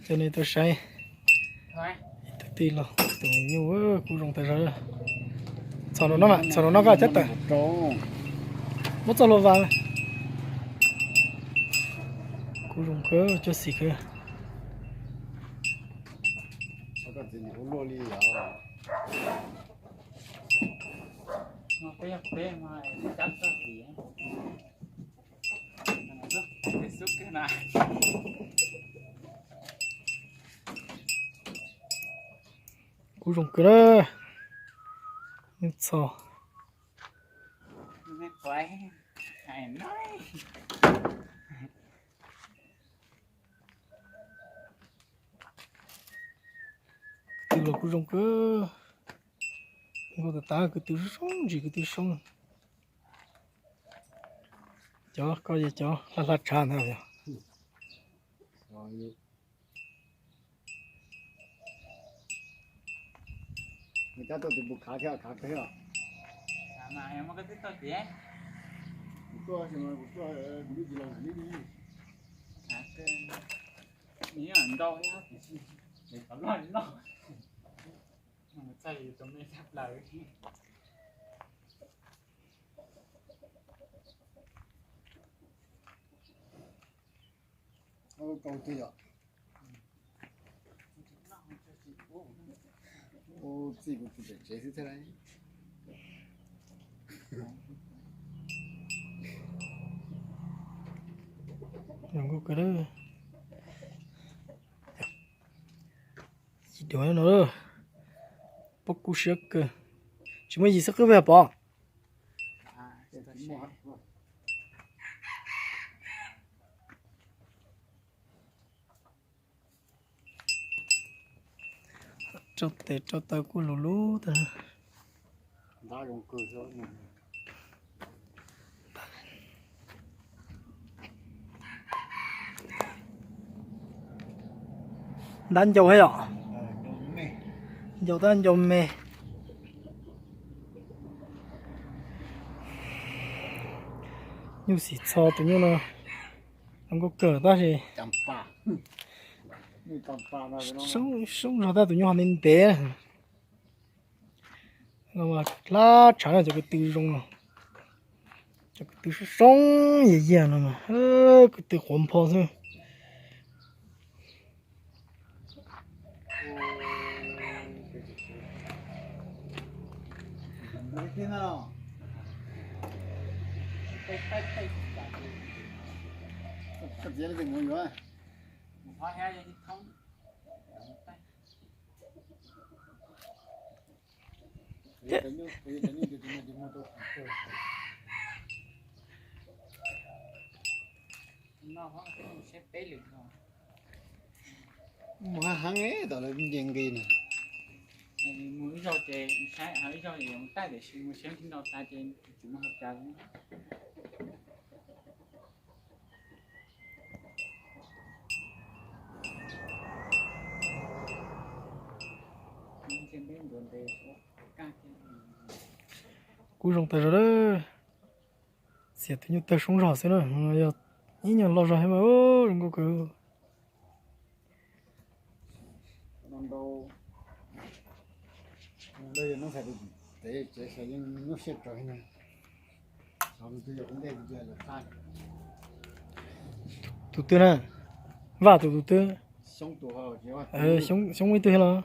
Coj nej tuaj saib ib tug tij laug tus nyuj kub zoo tas zog. Txhom no, txhom no koj cab tawm. Muab txoj hlua vas. Kub zoo kawg, cuab xim kawg. Kub zoo kawg na. Nws txhom. Kwv tw los kuj zoo kawg. Nkauj tas tas, kwv tw soob ntsis, kwv tw soob. Cov koj yog cov hla hla tshav ntag yog. Nws tab tuaj tus pus khav thiab khav kawg os. Kuv tuaj, kuv tuaj, kuv twb tsis los ntawm neb li. Ntau thiab tiam sis es kom loj li loj. Txog yus tus me tshaj plaws. Ua kau tiag yom. Ua txij kuv tus pem tsev xwb thiab lauj. Zoo nkauj kawg. Yim duav no, pob kub siab kawg. Tsis muaj yim xwb qwb peb pov. Rau tes rau taw kuj lug lub tag. Ntab ncau thiab yom. Ncau tab ncau me. Nyuj xim txho tus nyuj no zoo nkauj kawg tab sis soob zog tab tus nyuj ho ntev ntev. No mas hlab tshav no cov kwv tw zoo no. Cov kwv tw soob soob yig yig no mas kwv tw quav npho xwb. Mus heev heev tom lawv nce nqis na. Mus ib zaug ces saib, ib zaug ces yuav mus taij tiam sis mus saib tsis nrau tas ces tsis muaj hauv cas li. Kuj zoo tas zog lawm. Xiam tus nyuj tawg soob zog xwb na, yog ib nyuag loj zog thiab mas zoo nkauj kawg. Tus twg na? Vaj tus tus twg? Xyoob ib tug thiab los?